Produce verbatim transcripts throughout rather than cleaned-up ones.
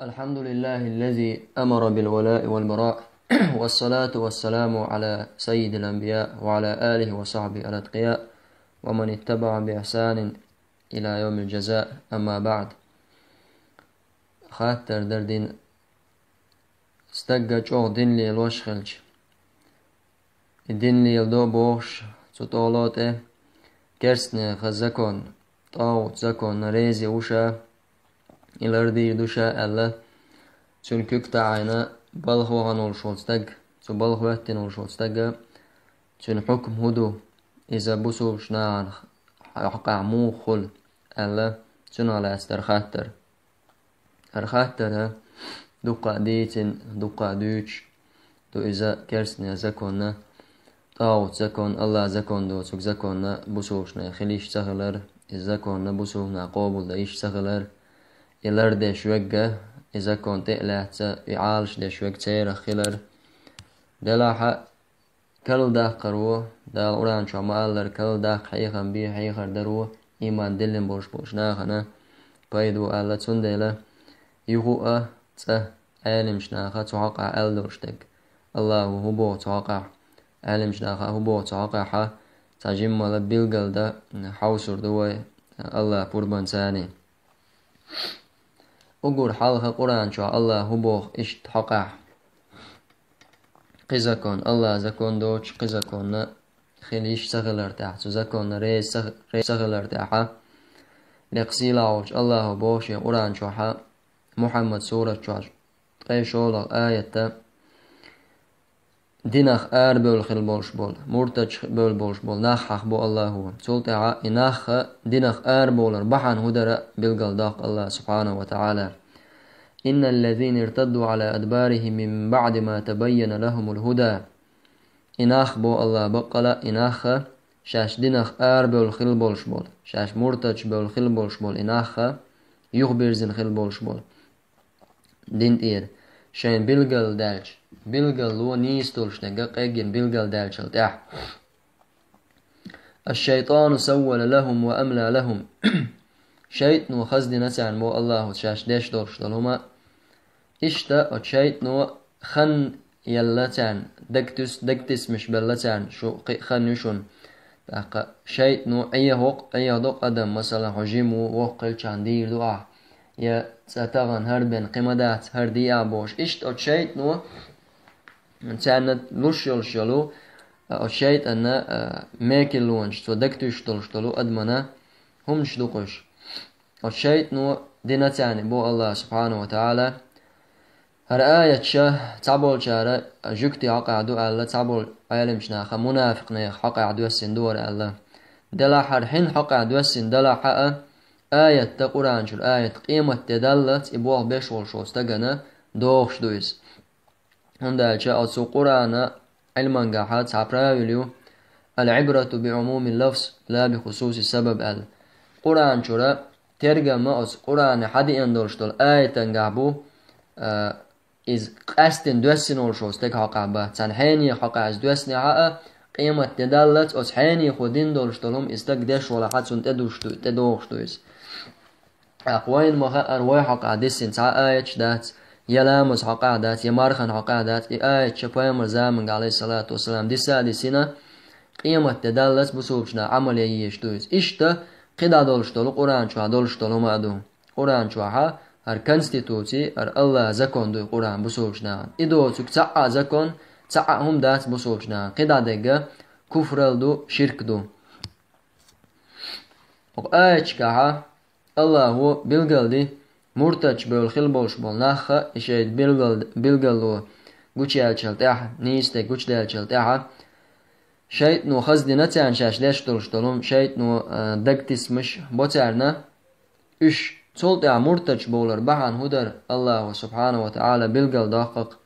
الحمد لله الذي أمر بالولاء والبراء، والصلاة والسلام على سيد الأنبياء وعلى آله وصحبه الأتقياء ومن اتبع بإحسان إلى يوم الجزاء، أما بعد. Хаттар дар дин. Стагга чӀогӀа дин лелош хилча, и дин леладо бохуш, цу тӀоло тӀе керстнеха закон, тӀагӀут законна рези ву ша, и лардийр ду ша аьлла, цуьнан куьг таӀийна балха вахана волуш волу стаг, цу балха хӀоьттина волуш волу стага, цуьнан хьукм хӀун ду, иза бусулбачу нахана хьокъехь муха хуьлу аьлла, цунах лаьцна дара хаттар. ХӀара хаттар дуккха а дийцина, дуккха а дуьйцуш ду иза керстнех законна, тӀагӀут закон, Аллах закон доцург законна бусулбачунна хила йиш ца хилар, иза законна бусулбачунна къобалдан йиш ца хилар, и лардеш верг, и закон тӀе а лаьцна, и Ӏалашдеш верг церах хилар. Делахь а, карладаккхаро, Дала Къуръан чохь ма-аллара, карладаккха хьехам бе хьехар даро, ийман диллина болуш болчу нахана пайда бу аьлла, цундела юха а цкъа Ӏеламчу наха цу хьокъехь аьлла долуш дерг. Аллахо хӀун боху цу хьокъехь, Ӏеламчу наха хӀун боху цу хьокъехь, цхьа жиммала билгал дан хьовсур ду вай Аллах пурбанца. Уггар хьалха Къуръан чохь Аллах хӀун боху иштта хьокъехь? Кхин закон, Аллах закон доцуш, кхин законна хила йиш ца хилар тӀехь, цу законна реза ца, реза ца хилар тӀехь, лекха сийлахь волчу Аллахо боху шен Къуръан чохь, Мухьаммад сурат чохь, ткъе шолгӀа аятта, динах арабевлла хила болуш болу, муртадаш бевлла болуш болу нах хьахабо Аллахо. Цул тӀаьхьа и нах динах арабовлар бахьана хӀун дара билгалдоккху Аллах субхьанаху ва таӀала. إن الذين ارتدوا على أدبارهم من بعد ما تبين لهم الهدى. И нах бо Аллах баккъала, и нах шаьш динах арабевлла хила болуш болу, шаьш муртадаш бевлла хила болуш болу, и нах юхабирзина хила болуш болу. Дин тӀера шайна билгал даьлча, билгало нийса долуш дерг, къеггина билгал даьллачул тӀаьхьа. الشيطان سول لهم وأملى لهم. ШайтӀано хаза дина царна бо Аллахо шаьш деш долуш долу хӀума. Иштта оцу шайтӀано хан елла царна, дагтуьс-, дагтисмаш белла царна, шу кхин а хан ю шуна. ТӀаккха шайтӀано Ӏехо-, Ӏехадо адам, масала, хьо жима ву, воккха хилчахьана дийр ду ахь, я цкъа тахана хӀара бен кхин ма дац, хӀара де а бохуш. Иштта оцу шайтӀано царна луш йолуш йолу, оцу шайтӀанна, а, мекиллонаш, цо дагтуьйсуш долуш долу адамана хӀуманаш ду кхуьш. Оцу шайтӀано дина царна бо Аллах субхьанаху ва таӀала. ХӀара аяташ цхьаболчара жуьгтийн хьокъехь ду аьлла, цхьаболу Ӏеламчу наха мунафикъ нехан хьокъехь доьссина ду хӀара аьлла. Делахь хӀара хьин хьокъехь доьссина далахь а, аят дан Къуръан чуьра аят къематде даллалц и болх беш волуш волу стагана догӀуш ду иза. ХӀунда аьлча оцу Къуръана Ӏилмангахьа цхьа правил ю: العبرة بعموم اللفظ لا بخصوص السبب аьлла. Къуръан чуьра тергам оцу Къуръана хьадеана долуш долу аятангахь бу, а, иза къаьстина доьссина волуш волу стаг хьокъехь бац. Царна хьенехан хьокъехь иза доьссинехь а, къематде даллалц оцу хьенехо дина долуш долу хӀума и стаг деш валахь а, цунна тӀедуш ду, тӀедогӀуш ду иза. ТӀаккха вайна ма-хаъара вай хьокъехь диссина цхьа аяташ дац, я ламаз хьокъехь дац, я мархан хьокъехь дац, и аяташ пайхамар заманга, Ӏалайхиссалату вассалам, диса а дисина, къематде даллалц бусулбачу наха Ӏамал ян езаш ду иза. Иштта кхидӀа долуш долу, Къуръан чохь долуш долу хӀума а ду. Къуръан чохьа хӀара конституци, хӀара Аллах закон ду и Къуръан бусулбачу нахана. И доцург цхьа а закон, цхьа а хӀума дац бусулбачу нахана. КхидӀа дерг куфрал ду, ширк ду. Оха аяташкахьа Аллахо билгалди, муртадаш бевлла хила болуш болу нахха, и шайна билгал-, билгало гучуяьллачул тӀаьхьа, нийса дерг гучудаьллачул тӀаьхьа, шайтӀано хаза дина царна шаьш деш долуш долу, шайтӀано, а, дагтисмаш бо царна, уьш цул тӀаьхьа муртадаш бовлар бахьана хӀун дара Аллахо субхьанаху ва таӀала билгалдоккху-кх.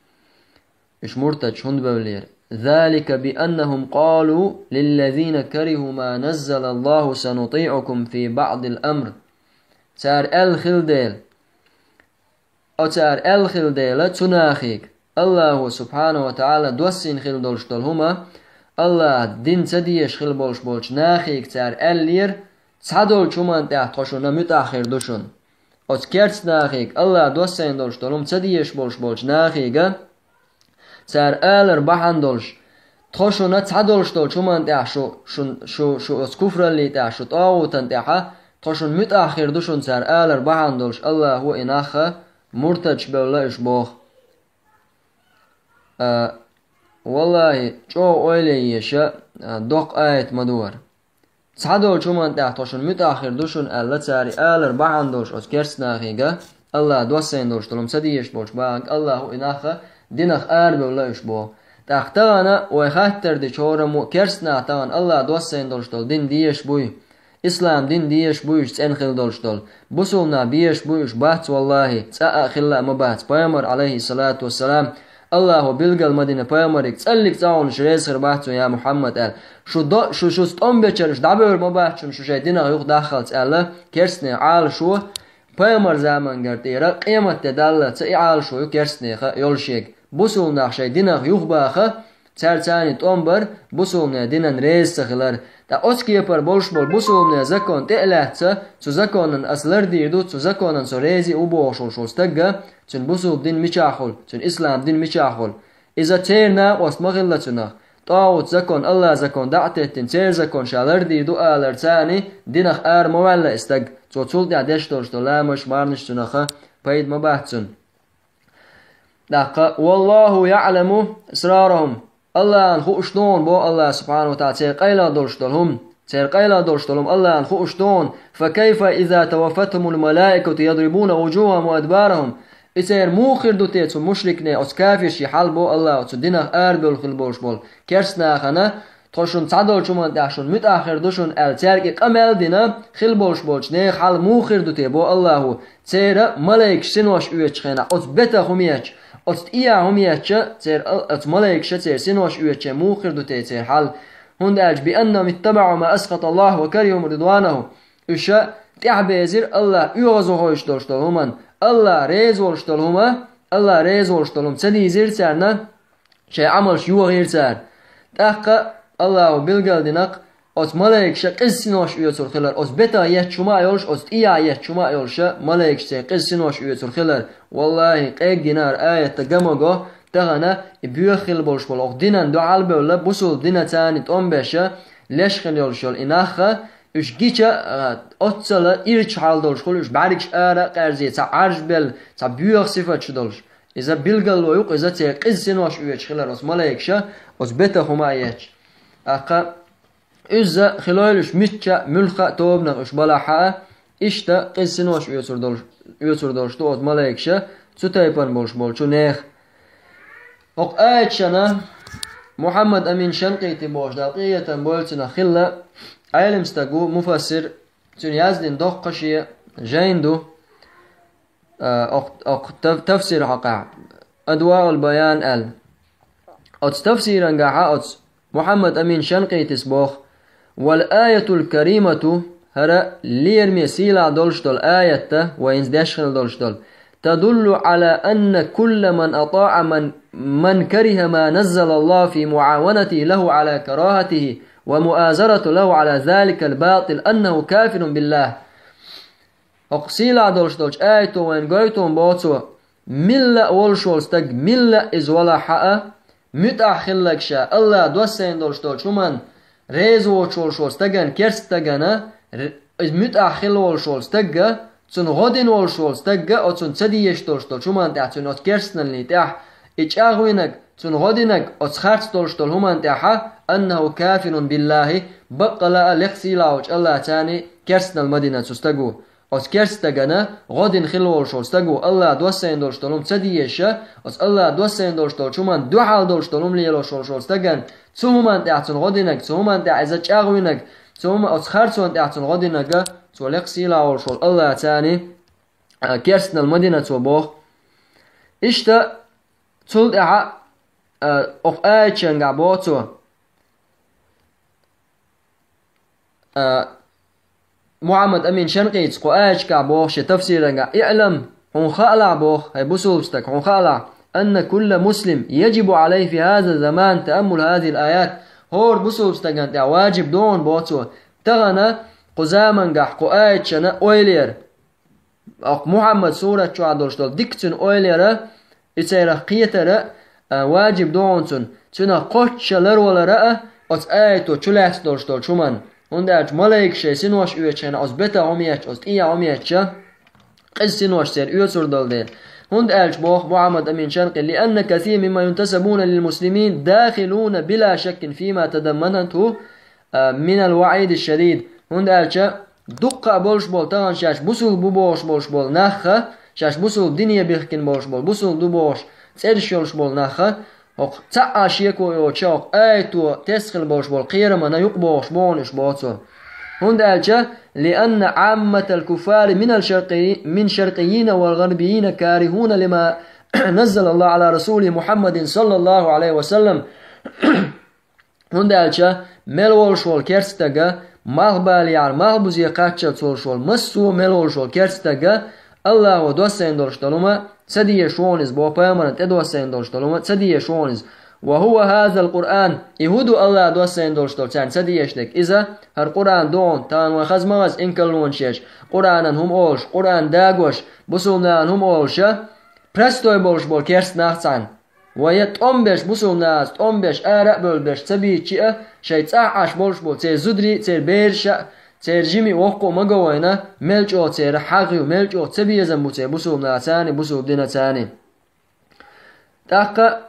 Уьш муртадаш хӀунда бевллера? ذلك بأنهم قالوا للذين كرهوا ما نزل الله سنطيعكم في بعض الأمر. Цара аьлла хилла дела, оцара аьлла хилла дела, цу нахе, Аллахо субхьанаху ва таӀала доссийна хила долуш долу хӀума, Аллаха дин ца дезаш хила болуш болчу нахе цара аьллера, цхьадолчу хӀуманна тӀехь тхо шуна муьтӀахь хир ду шуна. оцу керста нахига, Аллах доссийна долуш долу хӀума ца дезаш болуш болчу нахига, цара алар бахьана долуш, тхо шуна цхьадолуш долчу хӀуманна тӀехь шу, шун, шу, шу оцу куфраллий тӀехь, шу тӀагӀутан тӀехьа, тхо шуна муьтӀахь хир ду шуна цара алар бахьана долуш, Аллахо и нахха муртадаш бевлла уьш боху. А, валлахи, чӀогӀа ойла еза, а, доккха аят ма ду хӀара. Цхьадолчу хӀуманна тӀехь тхо шуна муьтӀахь хир ду шуна аьлла, цара и алар бахьана долуш оцу керста нахига, Аллах доссийна долуш долу хӀума ца дезаш болчу бахьанга, Аллахо и нахха динах арабевлла уьш боху. ТӀаккха тахана вай хаттар дича хӀораммо, керста нах тахана Аллах доссийна долуш долу дин дезаш буй? Ислам дин дезаш буй уьш цӀена хила долуш долу? Бусулба нах безаш буй уьш? Бац, валлахи, цкъа а хилла а ма бац. Пайхамар, алейхиссалату вассалам, Аллахо билгал ма дина пайхамариг, цӀаллиг цӀа хьуна уьш реза хир бац цо, я Мухьаммад, аьлла. Шу до-, шу, шу тӀом бечарна уьш дӀабевр ма бац шуна, шу шайн динах юхадаххалц аьлла, керстанийн Ӏалашо, пайхамар замангара тӀера къематде даллалц и Ӏалашо ю керстанеха йолуш ерг. Бусулба нах шайн динах юхабаха, цаьрца царна тӀом бар, бусулбанийн динан реза ца хилар. ТӀаккха оцу кепара болуш болу бусулбанийн закон тӀе а лаьцна, цу законан ас лардийр ду, цу законан со реза а ву бохуш волуш волу стагга, цуьнан бусулба дин мичахь хуьлу, цуьнан ислам дин мичахь хуьлу. Иза церан накъост ма хилла цунах. ТӀагӀут закон, Аллах закон дӀа а теттина, церан закон ша лардийр ду алар царна, динах ара ма ваьлла и стаг. Цо цул тӀаьхьа деш долуш долу ламазаш, марнаш цунах пайда ма бац цунна. ТӀаккха: «Валлаху яӀламу исрарахум». Аллахьан хууш ду хьуна, боху Аллах субхьанаху ва тагӀала, церан къайлагӀ долуш долу хӀума. Церан къайлагӀ долуш долу хӀума Аллахьан хууш ду хьуна. «Фа кайфа иза таваффатхумул малаикату ядрибуна вужухахум ва адбарахум». И церан муха хир ду те цу мушрикийн, оцу кафирийн хьал, боху Аллахо, цу динах арабевлла хила болуш болу керста нахана, тхо шуна цхьадолчу хӀуманна тӀехь шуна муьтӀахь хир ду шуна аьлла, цаьрга и къамел а дина хила болуш болчу нехан хьал муха хир ду те, боху Аллахо, церан малайкаш синош оьцучу хенахь, оцу бетах хӀума етташ, оцу тӀехьа хӀума етташ, церан ал-, оцу малайкаша церан синош оьцучу хенахь муха хир ду те церан хьал? ХӀунда аьлча: «Бианнахум иттабаӀу ма асхаталлаху ва кариху ридванаху». Уьш тӀаьхьабезира Аллах оьгӀазвахуьйтуш долуш долу хӀуманна. Аллах реза волуш долу хӀума, Аллах реза волуш долу хӀума ца дийзира царна, шайн Ӏамалш йохийра цара. ТӀаккха Аллахо билгал дина-кх оцу малайкаша къиза синош оьцур хилар, оцу бетах етташ хӀума а йолуш, оцу тӀехьа етташ хӀума а йолуша, малайкаша церан къиза синош оьцур хилар. Валлахи, къеггина хӀара аят ган ма го, тахана и боьха хила болуш болу, оха динан дуьхьал а бевлла, бусулба дина царна тӀом беша, леш хила йолуш йолу и нахха, уьш гича, а, оццала ирча хьал долуш хуьлу, уьш бӀаьргаш ара а къаьрзе, цхьа Ӏаржбелла, цхьа боьха сифаташ долуш. Иза билгало ю-кх, иза церан къиза синош оьцуш хилар оцу малайкаша, оцу бетах хӀума а етташ. ТӀаккха иза хилойла уьш мичча а, муьлхха а тобанах уьш балахь а, иштта къиза синош оьцур долуш, оьцур долуш ду оцу малайкаша, цу тайпана болуш болчу нехан. Окху аяташна Мухьаммад Амин Шанкъити бохуш, Дала къинхетам бойла цунах, хилла Ӏелам стаг ву, муфассир, цуьнан яздина доккха шен жайна ду, а, окху, окху тав-, тафсир хьокъехь, Адваул Баян аьлла. Оцу тафсирангахьа оцу Мухьаммад Амин Шанкъитис боху: «Вал аятул каримату», хӀара лераме сийлахь долуш долу аятта, вайна деш хила долуш долу, «тадуллу Ӏала анна кулла ман атаӀа ман, ман кариха ма наззалаллаху фи муӀаванати лаху Ӏала карахатихи ва муазарата лаху Ӏала заликал батил аннаху кафирун биллах». ХӀокху сийлахь долуш долчу аято вайна гойтун боцу, милла а волуш волу стаг, милла а иза валахь а, муьтӀахь хилларг ша, Аллах доссийна долуш долчу хӀуманна реза воцуш волуш волу стагана, керста стагана, р-, иза муьтӀахь хила волуш волу стагга, цунна гӀо дина волуш волу стагга, оцунна ца дезаш долуш долчу хӀуманна тӀехь, цунна оцу керстаналлин тӀехь, и чӀагӀвинарг, цунна гӀо динарг, оцу харц долуш долу хӀуманна тӀехьа, аннаху кафирун биллахи, баккъала а лекха сийлахь волчу Аллах царна керстанал ма дина цу стаго. Оцу керста стагана гӀо дина хила волуш волу стаго, Аллах доссийна долуш долу хӀума ца дезаша, оцу Аллах доссийна долуш долчу хӀуманна дуьхьал долуш долу хӀума лелош волуш волу стагана, цу хӀуманна тӀехь цунна гӀо динарг, цу хӀуманна тӀехь иза чӀагӀвинарг, цу хӀума, оцу харцонна тӀехь цунна гӀо динарга, цо лекха сийлахь волуш волу Аллах царна, а, керстанал ма дина цо боху. Иштта, цул тӀаьхьа, а, окху аяташкахь боху цо, а, Мухьаммад Амин Шанкъитис кху аяташкахь боху шен тафсирангахь: «Иълам», хьуна хаалахь боху, хӀай бусулба стаг, хьуна хаалахь, «анна кулла муслим яджибу Ӏалайхи фи хаза заман тааммул хазил аят». ХӀора бусулба стагана тӀехь ваджиб ду хьуна боху цо, тахана кху замангахь кху аяташна ойла яр. Оха Мухьаммад сурат чохь долуш долу дика цуьнан ойла яра, и церах кхетара а, важиб ду хьуна цунна. Цуьнан кхоччуш ларвалара а, оцу аято чу лаьцна долуш долчу хӀуманна. ХӀунда аьлча малайкаш шайн синош оьцуш хенахь, оцу бетахь хӀума етташ, оцу тӀехь хӀума етташ, кхин синош церан оьцур долу дела. ХӀунда аьлча боху Мухьаммад Амин Шанкъи: «لأن كثير ممن ينتسبون للمسلمين داخلون بلا شك فيما تضمنته، а, من الوعيد الشديد». ХӀунда аьлча дуккха а болуш болу тахана шаьш бусулба бу бохуш болуш болу нахха, шаьш бусулба дине бихкина болуш болу, бусулба ду бохуш цӀераш йолуш болу нахха, хӀокху цхьа а шеко йоцуш, хӀокху аято тесна хила болуш болу кхерамна юкъа бохуш бу хьуна уьш, боху цо. ХӀунда аьлча: «لأن عامة الكفار من الشرقي-، من الشرقيين والغربيين كارهون لما نزل الله على رسوله محمد صلى الله عليه وسلم». ХӀунда аьлча мел волуш волу керста стага, малхбалехьара малхбузе кхаччалц волуш волу массо а мел волуш волу керста стага, Аллахо доссийна долуш долу хӀума ца дезаш ву хьуна иза, боху, пайхамарна тӀедоссийна долуш долу хӀума ца дезаш ву хьуна иза. «وهو هذا القرآن». И хӀун ду Аллахо доссийна долуш долу царна ца дезаш дерг? Иза хӀара Къуръан ду хьуна, тахана вайн хаза ма хаза инкарлонаш еш, Къуръанан хӀума олуш, Къуръан дагош, бусулба нахана хӀума олуша, простой болуш болу керста нах цхьаьна. Вай тӀом беш, бусулба нахаца тӀом беш, ара а бевлла беш ца бийцича а, шайн цӀахь Ӏаш болуш болу церан зударий а, церан бераш а, церан жимий а, воккха а ма го вайна, мел чӀогӀа церан хьагӀ ю, мел чӀогӀа цабезам бу церан бусулба нахаца а, бусулба динаца а. ТӀаккха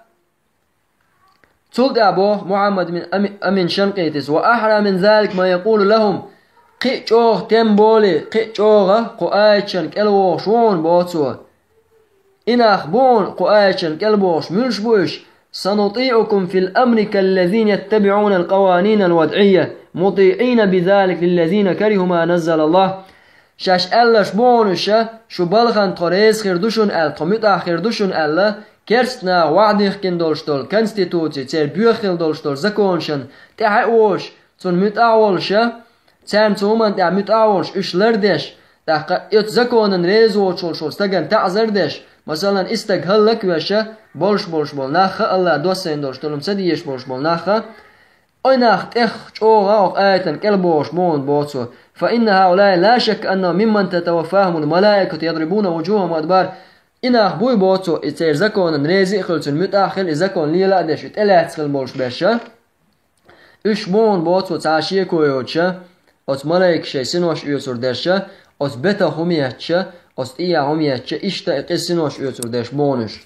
цул тӀаьхьа боху Мухьаммад Амин, Ами-, Амин Шанкъитис: «وأحرى من ذلك من يقول لهم», кхин а чӀогӀа, тем более, кхин а чӀогӀа кху аяташна кӀел вогӀуш ву хьуна, боху цо. И нах бу хьуна кху аяташна кӀел богӀуш, муьлш бу уьш? «سنطيعكم في الأمر كالذين يتبعون القوانين الوضعية، مطيعين بذلك للذين كرهوا ما نزل الله». Шаьш аьлларш бу хьуна уьш, шу балхана тхо реза хир ду шуна аьлла, тхо муьтӀахь хир ду шуна аьлла, керста наха вахьдихкина долуш долу конституци, церан боьха хила долуш долу законашна тӀаьхьа а волуш, цунна муьтӀахь а волуша, царна цу хӀуманна тӀехь муьтӀахь а волуш, уьш лардеш, тӀаккха оцу законан реза воцуш волчу стагана таӀзар деш, масалан, и стаг хӀаллаквеша, болуш болуш болу нахха, Аллахо доссийна долуш долу хӀума ца дезаш болуш болу нахха, оцу нах тӀех чӀогӀа оха аятан кӀел богӀуш бу хьуна, боху цо. «فإن هؤلاء لا شك أنهم ممن تتوفاهم الملائكة يضربون وجوههم وأدبارهم». И нах буй, боху цо, и церан законан реза а хила, цунна муьтӀахь а хила, и закон лела а деш, и тӀелаьцна хила болуш берша. Уьш бу хьуна, боху цо, цхьа а шеко йоцуша, оцу малайкаш шайн синош оьцур дерша, оцу бетах хӀума етташа, оцу тӀехь хӀума етташа, иштта и кхин синош оьцур дерш бу хьуна уьш.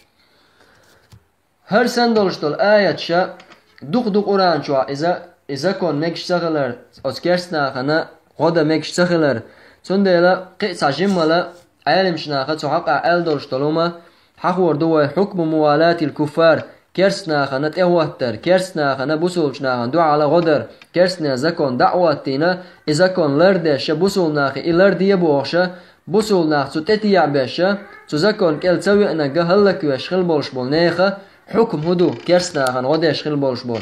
ХӀара санна долуш долу аяташа дукха ду Къуръан чохь иза, и закон мегаш ца хилар, оцу керста нахана гӀо дан мегаш ца хилар. Цундела кхин а цхьа жиммала Ӏеламчу наха цу хьакъехь аьлла долуш долу хӀума хьахор ду вай: «حكم موالاة الكفار», керста нахана тӀехӀоттар, керста нахана бусулбачу нахана дуьхьал гӀо дар, керстанийн закон дӀа а хӀоттийна, и закон лардеша, бусулба нахе и ларде бохуша, бусулба нах цу тӀетеӀа беша, цу закон кӀел ца веанарг хӀаллаквеш хила болуш болу нехан хьукм хӀун ду, керста нахана гӀо деш хила болуш болу.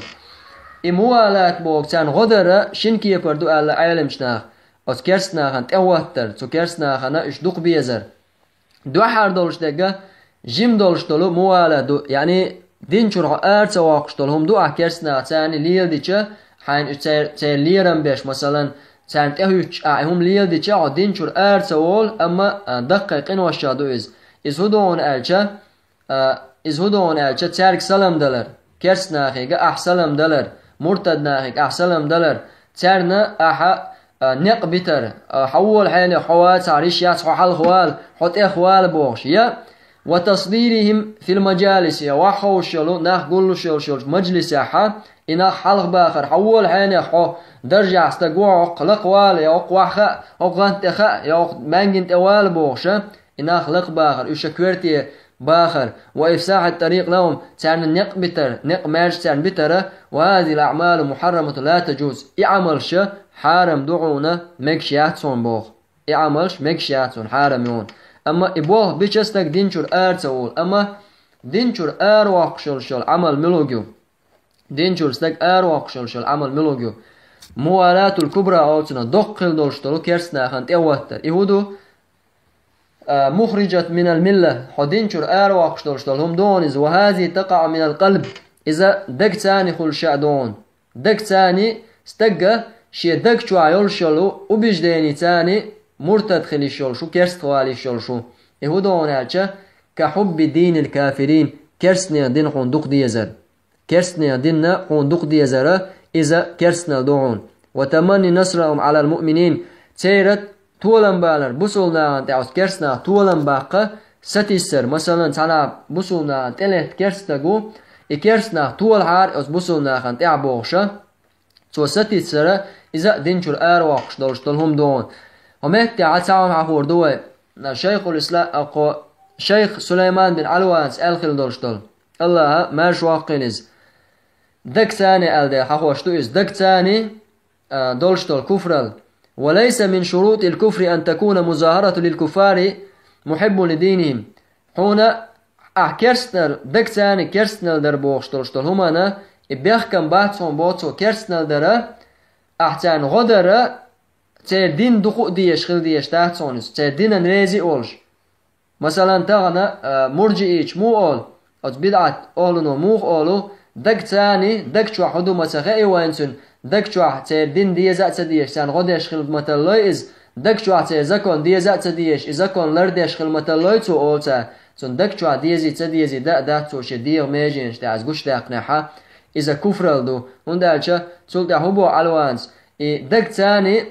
И мувалат боху царна гӀо дара шина кепара ду аьлла Ӏеламчу наха. Оцу керста нахана тӀехӀоттар, цу керста нахана уьш дукха безар. Дуьххьара долуш дерг жима долуш долу мувалат ду, яъни дин чуьра хьо ара ца воккхуш долу хӀума ду ахь керста нахаца леладича, хьайна уьш цер-, церан лерам беш, масалан, царна тӀехӀуьттуш ахь и хӀума леладича, хьо дин чуьра ара ца волу, амма, а, даккхий къиношчохь ду иза. Иза хӀун ду хьуна аьлча, а, иза хӀун ду хьуна аьлча, цаьрга салам далар, керста нахега ахь салам далар, муртад нахега ахь салам далар, царна ахьа, а, некъ битар, а, хьо волу хьенех хьо вацахь, риш яц, хьо хьалха вала, хьо тӀех вала бохуш, я, «وتصديرهم في المجالس», я, ваха ховш йолу, нах гуллуш йолуш йолчу мажлисехьа, и нах хьалха бахар, хьо волу хьенех хьо даржехь стаг ву, хьо хӀокху лакха вала, я хӀокху ваха хаьа, хӀокху гӀанта тӀе хаьа, я хӀокху маьнгина тӀе вала бохуша, и нах лакха бахар, уьш ша коьрте бахар, «وإفساح الطريق لهم», царна некъ битар, некъ маьрша царна битара, «وهذه الأعمال محرمة لا تجوز». И Ӏамалша хьарам ду хьуна, мегаш яц хьуна боху. И Ӏамалш мегаш яц хьуна, хьарам ю хьуна. Амма и болх бича стаг дин чуьра ара ца волу. Амма дин чуьра ара воккхуш йолуш йолу Ӏамал муьлуг ю? Дин чуьра стаг ара воккхуш йолуш йолу Ӏамал муьлуг ю? Мувалатул кубра олу цунах, доккха хила долуш долу керста нахана тӀехӀоттар. И хӀун ду? А, «مخرجة من الملة», хьо дин чуьра ара воккхуш долуш долу хӀума ду хьуна иза, «وهذه تقع من القلب». Иза дагца хуьлуш а ду хьуна. Дагца, стага шен даг чохь йолуш йолу убежденица муртад хила йиш йолуш ву, керста вала йиш йолуш ву. И хӀун ду хьуна аьлча, ка хьубби динил кафирин, керстанийн дин хьуна дукха дезар. Керстанийн дин хьуна дукха дезара, иза керстанал ду хьуна. Ва таманни насрахум алал муъминин, церан толам балар, бусулнахана тӀехь оцу керстанах толам баккха, сатийсар, масалан, цхьана бусулнахана тӀелетта керстаг ву, и керстанах толахьара оцу бусулнахана тӀехь бохуша, цо сатийсара, иза а дин чуьра аравоккхуш долуш долу хӀума ду хьуна. Хьо меттехь цхьа хӀума хьахор ду вай, шайхул исла-, а, кхо, шайх Сулайман бин Алванас аьлла хила долуш долу. Аллаха маьрша воккхийла иза. Дагцани аьлла дела хьахош ду иза. Дагцани, а, долуш долу куфрал. Ва лайса мин шурутил куфри ан такуна музахарату лил куфари мухиббун ли динихим. Хьуна ахь керстнал, дагцани керстнал дар бохуш долуш долу хӀумана, и бехкам бац хьуна боцу керстнал дара, ахь царна гӀо дара, церан дин дукха а дезаш хила дезаш дац хьуна иза, церан динан рези а волуш. Масалан, тахана, а, мурджиича муха олу, оцу бидӀат охӀлуно муха олу, дагцани, даг чохь хӀун ду ма ца хаьий вайна цуьнан, даг чохь церан дин деза а ца дезаш, царна гӀо деш хила ма таллой иза, даг чохь церан закон деза а ца дезаш, и закон лардеш хила ма таллой цо олу цара, цунна даг чохь дезий ца дезий дан а дац цо шен дегӀан меженаш тӀехь иза гучудаьккхинехь, иза куфрал ду, хӀунда аьлча цул тӀаьхьа хӀун боху Алванас, и дагцани,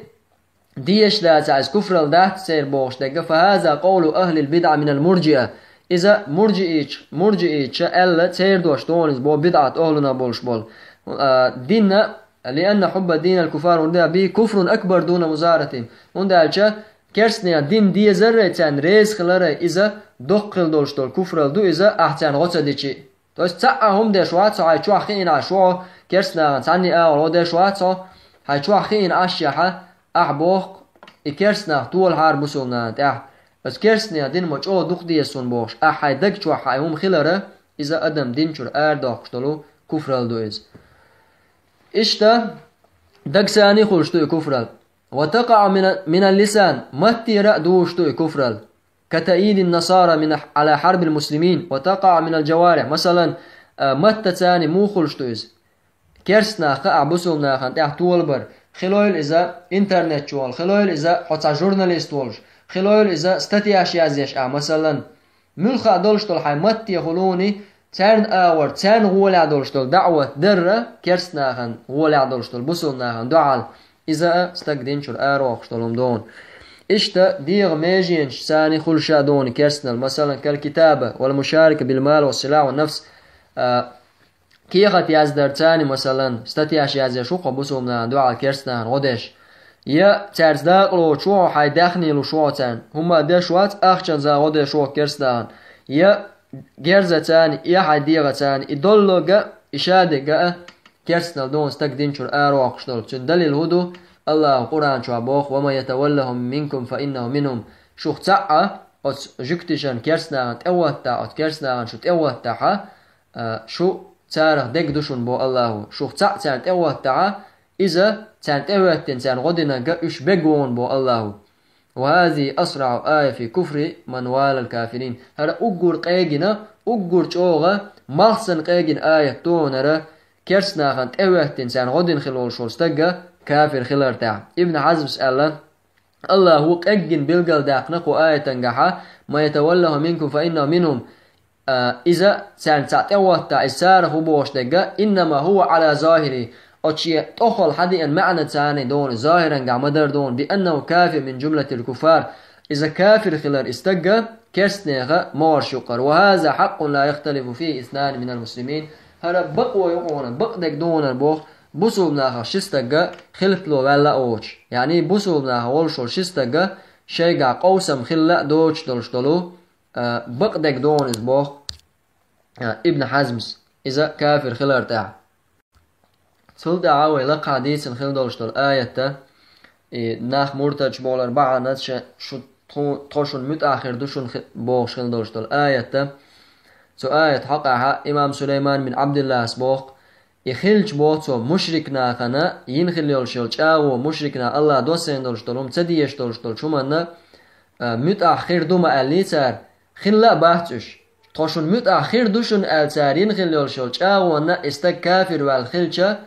дезаш дацахь иза куфрал дац церан бохуш дерг, фа хаза къовлу ахлил бидӀа минал мурджиа. Иза мурджиича, мурджиича аьлла церан дош ду хьуна иза боху бидӀат охӀлунах болуш болу. А, динна, лианна хьубба динал куфар урда би куфрун акбар дуна музаратин. ХӀунда аьлча керстанийн дин дезаррай царна реза хиларрай иза доккха хила долуш долу куфрал ду иза, ахь царна гӀо ца дичи. То есть цхьа а хӀума деш вац хьо, хьайн чохь хиъна Ӏаш ву хьо, керстанахана цхьанний агӀор гӀо деш вац хьо, хьайн чохь хиъна Ӏаш яхьа, ахь боху, и керстанах толахьара бусулнахана тӀехь. Аса керстанийн дин ма чӀогӀа дукха деза суна бохуш, ахь хьайн даг чохь хьайн хӀума хилара, иза адам дин чуьра арадоккхуш долу куфрал ду иза. Иштта, дагцани хуьлуш ду и куфрал. Ва такъаӀу мина-, минал лисан, маттера а дуьйш ду и куфрал. Ка таъидин насара мин, Ӏала хьарбил муслимин, ва такъаӀу минал джаварихь. Масалан, а, маттацани муха хуьлуш ду иза? Керстанах а бусулнахана тӀехь толабар. Хилойла иза интернет чухула, хилойла иза хьо цхьа журналист волуш, хилойла иза статьяш язъеш а, масалан, муьлхха а долуш долу хьайн матте хуьлуний, царна агӀор, царна гӀолехь долуш долу даӀват дарра, керстанахана гӀолехь долуш долу бусулнахана дуьхьал, иза а стаг дин чуьра аравоккхуш долу хӀума ду хьуна. Иштта дегӀан меженаш цани хуьлуш а ду хьуна керстанал, масалан, кал китаба, вал мушарика бил мал, ва силахь, ва нафс, а, кехат яздар цани, масалан, статьяш язъеш ву хьо бусулнахана дуьхьал керстанахана гӀо деш. Я цаьрца дакъалоцуш ву хьо, хьайн даьхни луш ву хьо царна. ХӀумма деш вац, ахчанза гӀо деш ву хьо керстанахана. Я герзацани, я хьайн дегӀацани, и доллога, и шадерга а керстанал ду хьуна стаг дин чуьра аравоккхуш долу. Цуьнан далил хӀун ду? Аллаха Къуръан чохь боху: «Ва ман ятаваллахум минкум фа иннаху минхум». Шух цхьаъ а оцу жуьгтичан керстанахана тӀе а ваттахь, оцу керстанахана шу тӀе а ваттахьа, а, шу царах дерг ду шуна боху Аллаху. Шух цхьаъ царна тӀе а ваттахьа, иза царна тӀе а веттина, царна гӀо динарг а уьш берг ву хьуна боху Аллаху. «Ва хазихи асраху ая фи куфри ман валал кафирин». ХӀара уггар къегина, уггар чӀогӀа, малх санна къегина аят ду хьуна хӀара, керстанахана тӀе а веттина, царна гӀо дина хила волуш волу стаг а кафир хилар тӀехь. Ибн Хьазмас аьлла: Аллаху къеггина билгалдаьккхина кху аятангахьа: «Ман ятаваллаху минкум фа иннаху минхум». А, иза царна цхьаъ тӀе а ваттахь, иза царах ву бохуш дерг а: «Иннама хӀува Ӏала захири». Оцу шен тӀехула хьадеана маьӀна царна ду хьуна, захирангахь ма-дарра ду хьуна, «би аннаху кафир мин джумлатил куфар». Иза кафир хилар и стаг а керстанеха могӀарш юкъара. «Ва хаза хьаккъун ла яхталифу фихи иснани минал муслимин». ХӀара бакъо ю хьуна, бакъдерг ду хьуна боху, бусулбанахах ши стаг а хилатло ваьлла а воцуш. Яъни бусулбанахах волуш волу ши стаг а шайгахь къовсам хилла а доцуш долуш долу, а, бакъдерг ду хьуна иза боху, а, Ибн Хьазмас, иза кафир хилар тӀехь. Цул тӀаьхьа вай лакхахь дийцина хила долуш долу аятта, и нах муртадаш бохулара бахьана ша шу тху-, тхо шуна муьтӀахь хир ду шуна хи-, бохуш хила долуш долу аятта. Цу аят хьокъехьа имам Сулайман бин Абдиллас боху, и хилча боху цо мушрик нахана, йина хила йолуш йолу чӀагӀо мушрик наха Аллах доссийна долуш долу хӀума ца дезаш долуш долчу хӀуманна, а, муьтӀахь хир ду ма аьллий цара, хилла а бац уьш. Тхо шуна муьтӀахь хир ду шуна аьлла цара йина хила йолуш йолу чӀагӀонна и стаг кафир ваьлла хилча,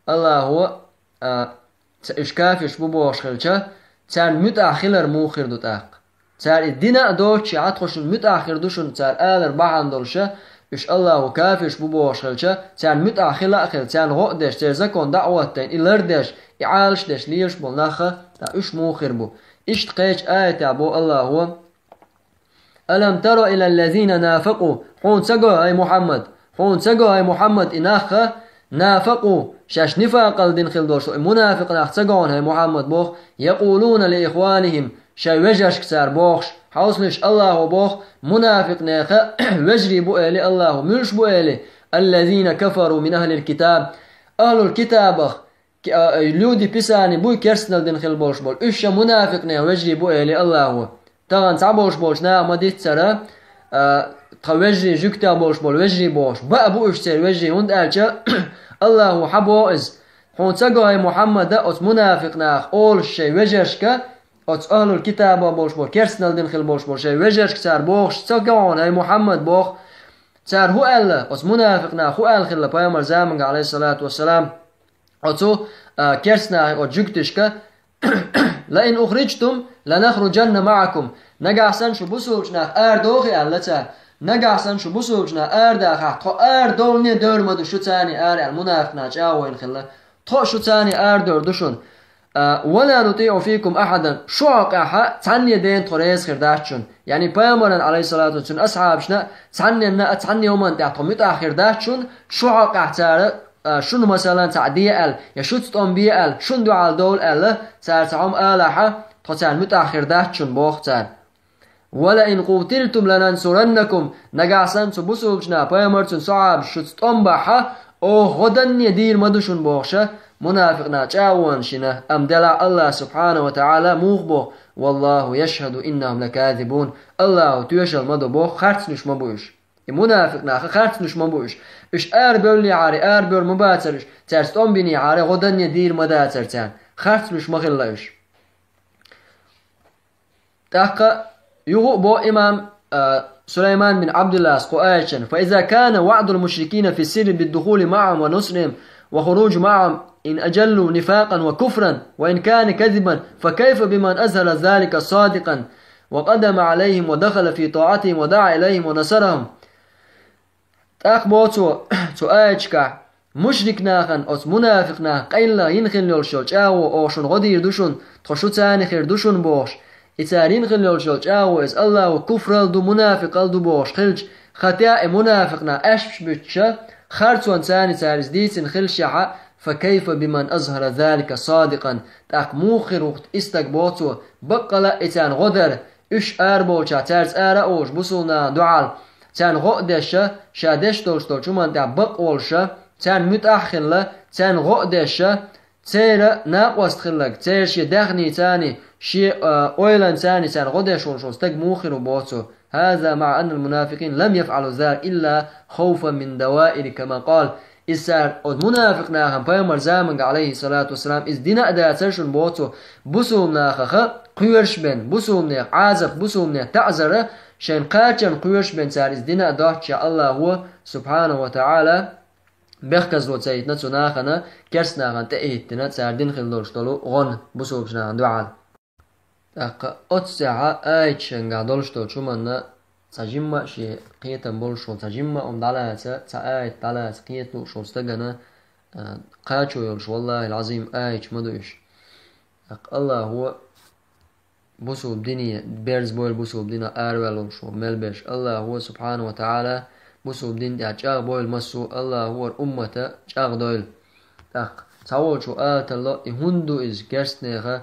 Аллахо, а, ца-, уьш кафирш бу бохуш хилча, царна муьтӀахь хилар муха хир ду тӀаккха? Цара и дина а доцуш, хьан тхо шуна муьтӀахь хир ду шуна, цара алар бахьана долуша, уьш Аллаху кафирш бу бохуш хилча, царна муьтӀахь хила а хила, царна гӀо а деш, церан закон дӀа а хӀоттийна, и лардеш, и Ӏалаш деш лелаш болу нахха, ткъа уьш муха хир бу? Иштта кхечу аятехь бо Аллахо: «Алам тара илал лазина нафакъу». Хьуна ца го, хӀай Мухьаммад, хьуна ца го, хӀай Мухьаммад, и нахха, нафакъу, шаьш нифакъал дина хила долуш, и мунафикъ нах ца го хьуна, хӀай Мухьаммад, боху, якъулуна ли ихванихим, шайн вежаршка цара бохуш, хьовсалаш, Аллахо боху, мунафикъ нехан вежарий бу эли Аллахо, муьлш бу эли, аллазина кафару мин ахлил китаб, ахлул китабах, ки-, а, люди Писания буй керстанал дина хила болуш болу. Уьш ша мунафикъ нехан вежарий бу эли Аллахо. Тахана цхьаболуш болчу наха ма-диццара, а, тхан вежарий, жуьгтех болуш болу вежарий бохуш. Баа бу уьш церан вежарий, хӀунда аьлча Аллахо хьан боху иза. Хьуна ца го, хӀай Мухьаммада, оцу мунафикъ наха олуш шайн вежаршка, оцу ахлул китаба болуш болу, керстанал дина хила болуш болу шайн вежаршка цара бохуш ца го хьуна, хӀай Мухьаммад, боху. Цара хӀу аьлла, оцу мунафикъ наха хӀу аьлла хилла пайхамар заманга, алейхиссалату вассалам, оцу, а, керстанахе оцу жуьгтишка: «Ла ин ухриджтум, ланахруджанна маӀакум». Нагахь санна шу бусулбачу нах арадохи аьлла цара. Нагахь санна шу бусулбачу нах арадахахь, тхо арадовлане дойр ма ду шу царний ара аьлла, мунафикъ наха чӀагӀо йина хилла. Тхо а шу царний арадойр ду шуна. А, «Ва ла нутиӀу фикум ахьадан». Шу хьокъехьа цхьанне дена тхо реза хир дац шуна. Яъни пайхамаран, алейхиссалату, цуьнан асхьабашна цхьанненна а цхьанне хӀуманна тӀехь тхо муьтӀахь хир дац шуна, шу хьокъехь цара а, шуна, масалан, цхьаъ де аьлла, я шуьца тӀом бе аьлла, шуна дуьхьал довла аьлла, цара цхьа хӀума алахьа, тхо царна муьтӀахь хир дац шуна, боху цара. «Ва ла ин къутилтум ланансураннакум». Нагахь санна цу бусулбачу наха пайхамар, цуьнан сахьабаш шуьца тӀом бахьа, оха гӀо данне дийр ма ду шуна, бохуша, мунафикъ наха чӀагӀонаш йина, амма делахь Аллах субхьанаху ва таӀала муха боху: «Валлаху яшхьаду иннахум лаказибун». Аллахо тоьшалла ма до боху, харцнуьш ма бу уьш. И мунафикъ наха харцнуьш ма бу уьш. Уьш арабевллехьара, арабевр ма бацара уьш. Цаьрца тӀом бинехьара, гӀо данне дийр ма дацара царна. Харцнуьш ма хилла уьш. ТӀаккха юха а бо имам, а, Сулайман бин Абдуллас кху аятчан: «Фа иза кана ваъдул мушрикина фи сирри биддухули маъахум ва нусрихим ва хуруджу маъахум ин аджаллу нифакъан ва куфран, ва ин кана казибан, фа кайфа биман азхара залика садикъан ва къадама алайхим ва дахала фи таатихим ва даъа илайхим ва насарахум». ТӀаккха бо цо, цу аятчикахь: «Мушрик нахана, оцу мунафикъ наха къайла йина хила йолуш йолу чӀагӀо оха шуна гӀо дийр ду шуна, тхо шу царна хир ду шуна», – бохуш. И цара йина хила йолуш йолу чӀагӀо иза Аллаху куфрал ду, мунафикъал ду бохуш хилча, хатя и мунафикъ нах аьшпаш буьттуша, харцонца царна цара иза дийцина хилшехьа, «Фа кайфа биман азхара залика садикъан». ТӀаккха муха хир ву-кх и стаг, бо цо, баккъала а и царна гӀо дара, уьш араболчахь цаьрца ара а олуш, бусулнахана дуьхьал, царна гӀо а деша, ша деш долуш долчу хӀуманна тӀехь бакъ волуша, царна муьтӀахь а хилла, царна гӀо а деша, церан накъост хилларг, церан шен даьхнийцаний, шен, а, ойланцаний царна гӀо деш волуш волу стаг муха хир ву, бо цо. «Хаза маъа аннал мунафикъин лам яфъалу залика илла хавфан мин даваири, кама къал». Иза цара, оцу мунафикъ нахана пайхамар заманга, алейхиссалату вассалам, иза дина а дацара шуна, бо цо, бусулба нахаха кхоьруш бен, бусулба нехан Ӏазап, бусулба нехан таӀзара, шайна кхачарна кхоьруш бен цара иза дина а доццушехь, Аллахо, субхьанаху ва таӀала, бехказло ца йитина цу нахана, керст нахана тӀе а хӀиттина, цара дина хила долуш долу гӀон бусулбачу нахана дуьхьал. ТӀаккха оццехьа аяташкахь долуш долчу хӀуманна цхьа жимма а шен кхетам болуш волу, цхьа жимма а хӀума дӀалаца, цхьа аят дӀалаца кхета лууш волу стагана, а, кхачо йолуш, валлахӀил-Ӏазим, аяташ ма ду уьш. ТӀаккха Аллахо бусулба дине берза бойла, бусулба динах араваьлла волуш волу мел берш. Аллахо, субхьанаху ва таӀала, бусулба дин тӀехь чӀагӀ бойла массо а, Аллахо хӀара уммата чӀагӀ дойла. ТӀаккха цхьаволчо ала тарло, и хӀунда ду иза, керст нехан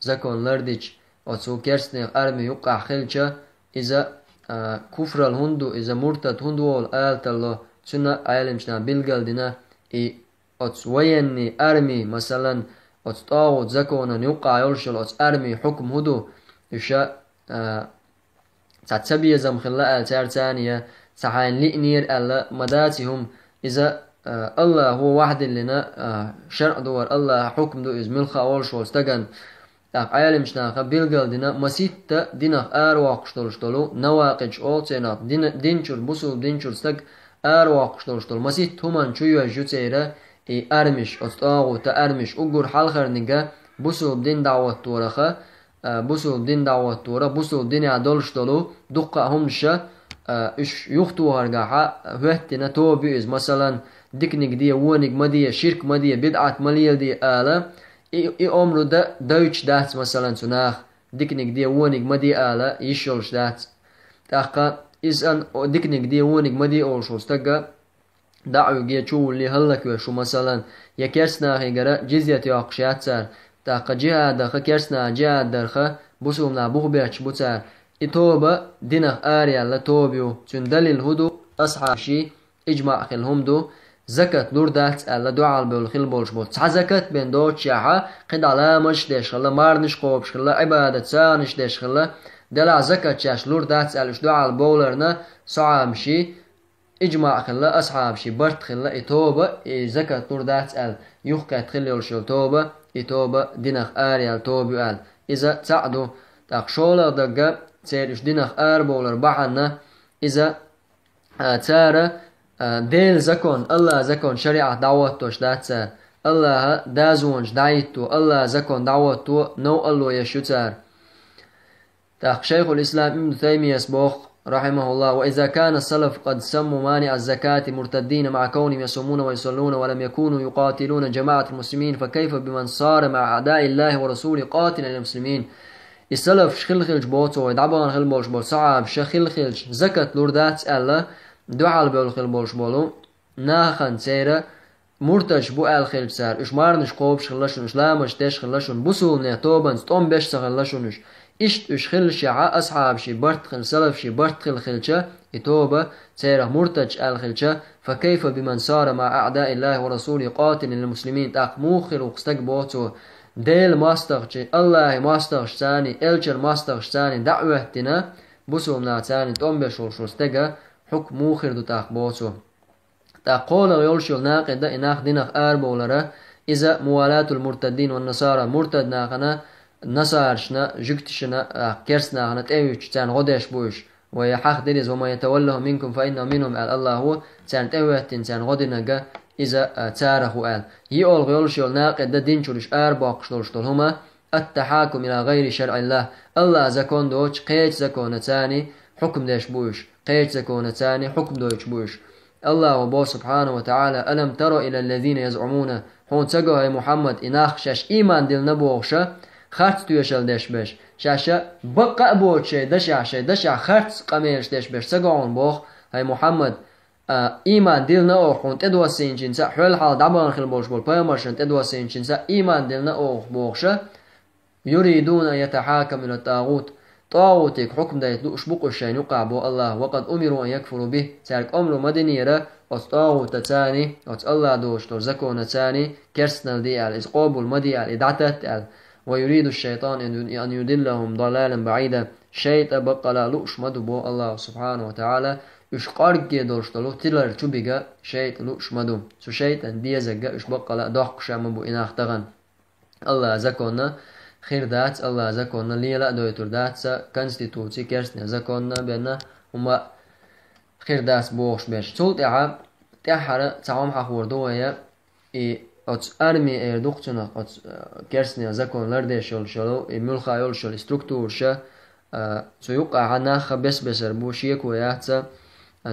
закон лардича, оцу керст нехан арми юккъахь хилча, иза, а, куфрал хӀунда ду, иза муртад хӀунда ву ала тарло, цуьнан Ӏеламчу наха билгал дина, и оцу военный арми, масалан, оцу тӀагӀут законан юккъахь йолуш йолу оцу арми хьукм хӀун ду, уьш, а, цхьа цабезам хилла аьлла цаьрца, я цхьа хьайна лиънера аьлла ма дац и хӀума. Иза, а, Аллахо вахдиллина, а, шарӀ ду хӀара, Аллахьан хьукм ду иза, муьлхха а волуш волу стагана. ТӀаккха Ӏеламчу наха билгал дина, маситта динах аравоккхуш долуш долу навакъидаш олу церан, дин, дин чуьра, бусулба дин чуьра стаг аравоккхуш долуш долу маситта хӀуманна чу йоьжна ю церан и армиш, оцу тӀагӀута армиш, уггар хьалхарниг бусулба дин дӀахӀоттораха, а, бусулба дин дӀахӀоттора, бусулба динехь долуш долу дуккха а хӀуманаш, а, уьш юхатохаргахьа хӀоьттина тоба ю иза. Масалан, диканиг де, вониг ма де, ширк ма де, бидӀат ма леладе ала, и, и омра дан дойтуш дац, масалан, цу наха. Диканиг де, вониг ма де ала, йиш йолуш дац. ТӀаккха иза ан-, о, диканиг де, вониг ма де олуш волу стага, даӀвиге чу вуллий хӀаллаквеш ву, масалан, я керстанахигара джизйат йоккхуш яц цара, тӀаккха джихӀадаха, керстанаха джихӀад дарха, бусулбанах бух бетташ бу цара. И тоба динах араяьлла тоба ю. Цуьнан далил хӀун ду? Асхьабаший иджмаъ хилла хӀума ду, закат лур дац аьлла, дуьхьал бевлла хилла болуш болу. Цхьа закат бен доцушехьа, кхидӀа ламазаш деш хилла, марнаш кхобуш хилла, Ӏибадат сагӀанаш деш хилла, делахь закат шаьш лур дац аьлла, уьш дуьхьал бовларна, сахьабаший иджмаъ хилла, асхьабаший барт хилла, и тоба, и закат лур дац аьлла, юхакхетта хилла йолуш йолу тоба, и тоба динах араяьлла тоба ю аьлла. Иза цхьаъ ду, тӀаккха шолгӀа дагга церан уьш динах арабовлар бахьана, иза, а, цара, а, Делан закон, Аллахьан закон, шариӀат дӀахӀоттош дац цара. Аллахьан дозанаш дӀахӀитто, Аллахьан закон дӀахӀотто новкъарло еш ю цара. ТӀаккха Шайхул-Ислам Ибн Таймияс боху, рахьимахуллахь: «وإذا كان السلف قد سموا مانع الزكاة مرتدين مع كونهم يصومون ويصلون ولم يكونوا يقاتلون جماعة المسلمين، فكيف بمن صار مع أعداء الله ورسوله قاتلا للمسلمين؟» И салафаш хилла хилча, боху цо, вай дӀабахана хилла болуш болу сахьабаша хилла хилча, закат лур дац аьлла, дуьхьал бевлла хилла болуш болу нахана церан муртадаш бу аьлла хилча цара, уьш марнаш кхобуш хилла шуна, уьш ламазаш деш хилла шуна, бусулбане тобанца тӀом беш ца хилла шуна уьш. Иштта уьш хилла шехьа, асхьабаший барт хилла, салафаший барт хилла хилча, и тоба церах муртадаш аьлла хилча, «فكيف بمن صار مع أعداء الله ورسوله قاتلا للمسلمين؟» ТӀаккха муха хир ву-кх стаг, боху цо, Делан мостагӀчий, Аллахьан мостагӀашцаний, элчан мостагӀашцаний дӀа а хӀоьттина, бусулбанашцаний тӀом беш волуш волу стеган хьукм муха хир ду тӀаккха, боху цо. ТӀаккха кхоалгӀа йолуш йолу накъида, и нах динах арабовлара, иза موالات المرتدين والنصارى, муртад нахана, насарашна, жуьгташна, а, керста нахана тӀе а вуьттуш, царна гӀо деш бу уьш. Вай хьахдира иза: «ومن يتولهم منكم فإنه منهم», аьлла Аллахьо, царна тӀе а хӀоьттина, царна гӀо динарг, иза, а, царах ву аьлла. ЙоьалгӀа йолуш йолу накъида, дин чуьра уьш арабоккхуш долуш долу хӀума, التحاكم إلى غير شرع الله. Аллахьан закон доцуш, кхечу законаца хьукм деш бу уьш, кхечу законаца хьукм дойтуш бу уьш. Аллахьо боху, субхьанаху ва таӀала: «ألم تر إلى الذين يزعمون». Хьуна ца го, хӀай Мухьаммад, и нах, шаьш ийман диллина бохуша, харц тоьшалла деш берш, шаьша баккъа а боцуш шайн дашехь, шайн дашехь харц къамелаш деш берш ца го хьуна боху, хӀай Мухьаммад, а, ийман диллина оха, хьуна тӀедоссийначуьнца а, хьол хьалха дӀабахана хилла болуш болу пайхамаршна тӀедоссийначуьнца а ийман диллина оха бохуша, «يريدون أن يتحاكموا إلى الطاغوت». ТӀагӀутига хьукм дайта лууш бу-кх уьш шайна юкъахь, боху Аллахьо, «وقد أمروا أن يكفروا به». Цаьрга омра ма динера оцу тӀагӀутацаний, оцу Аллахь доцуш долу законацаний керстаналла де аьлла, иза къобал ма де аьлла, и дӀататта аьлла. «ويريد الشيطان أن يضلهم ضلالا بعيدا». ШайтӀа баккъала а лууш ма ду, боху Аллахьо, субхьанаху ва таӀала, уьш къоргге долуш долу тилар чу бига шайтӀа лууш ма ду. Цу шайтӀан дезарг уьш баккъала а доккхуш а ма бу и нах тахана. Аллахьан законна хир дац, Аллахьан законна лела а дойтур дац, ца конституци, керстанийн законна бен хӀума хир дац бохуш берш. Цул тӀаьхьа, тӀаьххьара цхьа хӀума хьахор ду вай, и оцу арми эр ду-кх цунах, оцу, э, керстанийн закон лардеш йолуш йолу, и муьлхха йолуш йолу и структураша, а, цу юккъехьа нах бес-бесара бу, шеко яц, а,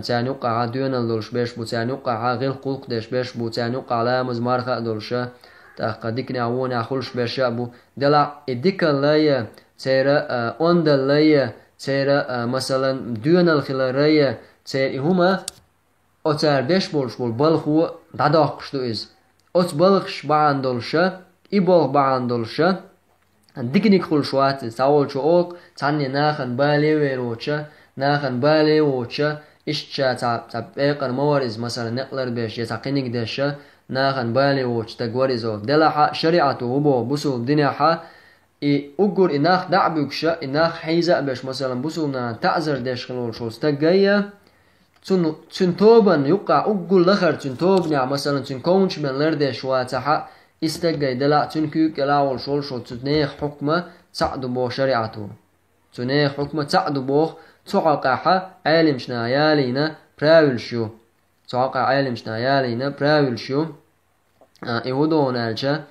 царна юккъехьа доьналла долуш берш бу, царна юккъехьа гӀиллакх-гӀуллакх деш берш бу, царна юккъехьа ламаз, марха а долуша, тӀаккха диканехь, вонехь хуьлуш берша а бу. Делахь и дикалла я, церан, а, ондалла я, церан, а, масалан, доьналла хиларра я, церан и хӀума, оцара беш болуш болу балхо дӀадоккхуш ду иза. Оцу балхаш бахьана долуша, и болх бахьана долуша, диканиг хуьлуш вац иза. Цхьаволчо олу-кх, цхьанне нахана бале а вер воцуша, нахана бале а воцуша, иштта ша цхьа, цхьа пекъар ма вара иза, масала, некъ ларбеш я цхьа кхиниг деш, нахана бале а воцуш стаг вара иза олу. Делахь а шариӀато хӀун боху, бусулба динехьа, и уггар и нах дӀа а буьгуша, и нах хьийза а беш, масалан, бусулба нахана таӀзар деш хилла волуш волу стаг гай а, цун, цуьнан тобанна юккъехь уггар лахара цуьнан тобанехь, масалан, цуьнан ковнаш бен лардеш вацахь а, и стаг гай делахь а, цуьнан куьйга кӀелахь волуш волуш волу цу нехан хьукма цхьаъ ду боху шариӀато. Цу нехан хьукма цхьаъ ду боху, цу хьокъехьа Ӏеламчу наха ялийна правилаш ю. Цу хьокъехь Ӏеламчу наха ялийна правилаш ю. А, и хӀун ду аьлча,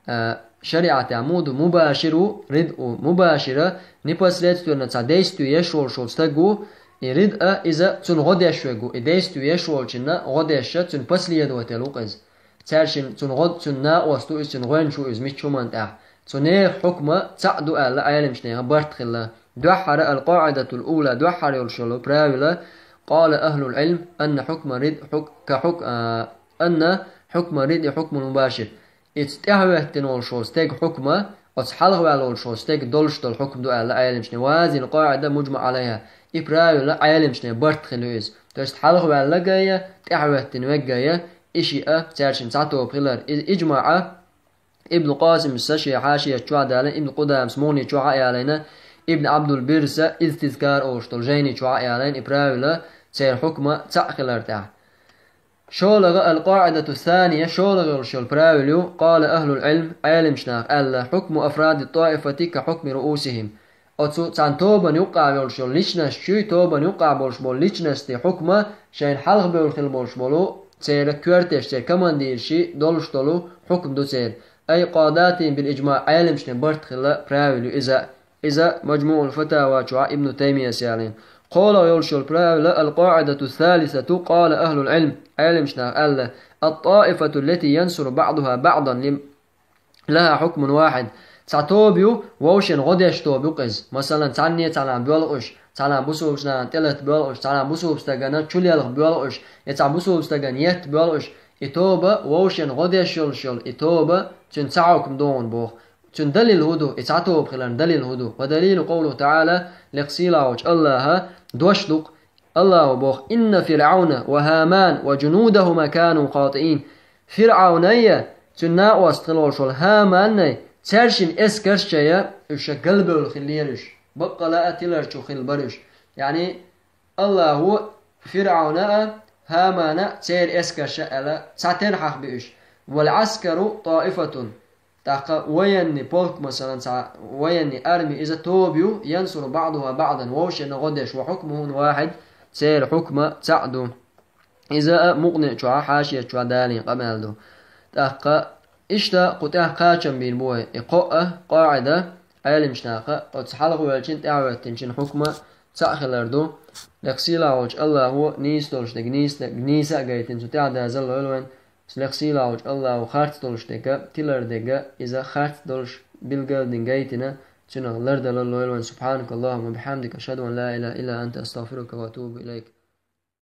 а, шариӀатехь муха ду, мубашир ву, рид ву. Мубашира непосредственно цхьа действие еш волуш волу стаг ву, и рид а иза цунна гӀо деш верг ву. И действие еш волчунна гӀо деш а, цуьнан последователь ву-кх иза. Цаьршинна цунна гӀо, цуьнан накъост ву иза, цуьнан гӀоьнча ву иза мичча хӀуманна тӀехь. Цу нехан хьукма цхьаъ ду аьлла Ӏеламчу нехан барт хилла. Дуьххьара алкъаӀидатул ула, дуьххьара йолуш йолу правила, къала ахлул Ӏилм, анна хьукма рид хьук-, ка хьук-, а, анна хьукма рид и хьукмул мубашир. Иза тӀаьхьахӀоьттина волуш волу стеган хьукма, оцу хьалха ваьлла волуш волу стеган долуш долу хьукма ду аьлла Ӏеламчане. Ва хазил къаӀида муджма Ӏалайха. И правила Ӏеламчане барт хилла ю иза. То есть хьалха ваьлла гайя, тӀаьхьахӀоьттина веггайя, и шиъ а, цаьршинна цхьа тоба хилар. Иза иджмаъ а, Ибн Къасимса шен хьашият чохь а далийна, Ибн Къудамас Мугъни чохь а ялийна, Ибн Ӏабдул Биррса Истизкар олуш долу жайни чохь а ялийна, и правила церан хьукма цхьаъ хилар тӀехь. ШолгӀа алкъаӀидату сания, шолгӀа йолуш йолу правила ю, къала ахлул Ӏилм, Ӏеламчу наха аьлла, хьукму афради ттаифати ка хьукми руусихим. Оцу цхьана тобанна юккъехь йолуш йолу личностчуй, тобанна юккъехь болуш болу личности хьукма шайна хьалха бевлла хила болуш болу, церан коьртеш, церан командирший долуш долу хьукма ду церан. Ай къадатин бил иджмаъ, Ӏеламчане барт хилла правила ю иза. Иза Маджмуъул Фатава чохь Ибну Таймияс ялийна. КхоалгӀа йолуш йолу правила, алкъаӀидату салисату, къала ахлул Ӏилм, Ӏеламчу наха аьлла, ат-таифату ллати янсуру баъдуха баъдан ли-, лаха хьукмун вахьид. Цхьа тоба ю, вовшийн гӀо деш тоба ю-кх иза. Масалан, цхьанне цхьанхьа боьлху уьш, цхьанхьа бусулбачу нахана тӀелатта боьлху уьш, цхьанхьа бусулба стагана чулелха боьлху уьш, я цхьа бусулба стагана етта боьлху уьш. И тоба вовшийн гӀо деш йолуш йолу, и тоба цуьнан цхьа хьукма догӀун боху. Цуьнан далил хӀун ду? И цхьа тоба хиларна далил хӀун ду? Ва далилу къовлуху таӀала, лекха сийлахь волчу Аллаха дош ду-кх. Аллаха боху: «Инна ФирӀавна ва Хаман ва джунудахума кану хатиин». ФирӀавнай, цуьнан накъост хила волуш волу Хаманнай, цаьршинна эскарш а, уьш галбевлла хиллера уьш. Баккъала а тиларчу хилла бара уьш. Яъни, Аллахо ФирӀавна а, Хамана а, церан эскарша аьлла, цхьатерра хьахбиуш. Вал Ӏаскару таифатун. ТӀаккха военный полк, масалан, цхьа военный арми, иза тоба ю, янсуру баъдуха баъдан, вовшийн гӀо деш, ва хьукмухун вахьид, церан хьукма цхьаъ ду. Иза а Мукъни чохь, хьашият чохь далийна къамел ду. ТӀаккха иштта кху тӀехь кхачам бийр бу вай. И кхоъ а, къаӀида, Ӏеламчу наха, оцу хьалха ваьллачун, тӀаьхьахӀоьттинчун хьукма цхьаъ хилар ду. Лекха сийлахь волчу Аллахо нийса долуш дерг нийса, нийса а гайтина, цу тӀаьхьа дазалла лойла вайн. Лекха сийлахь волчу Аллахо харц долуш дерг, тилар дерг, иза харц долуш билгалдина гайтина, цунах лардала лойла вайн. Субханакаллахумма ва бихамдика, ашхаду ан ла илаха илла анта, астагфирука ва атубу илайк.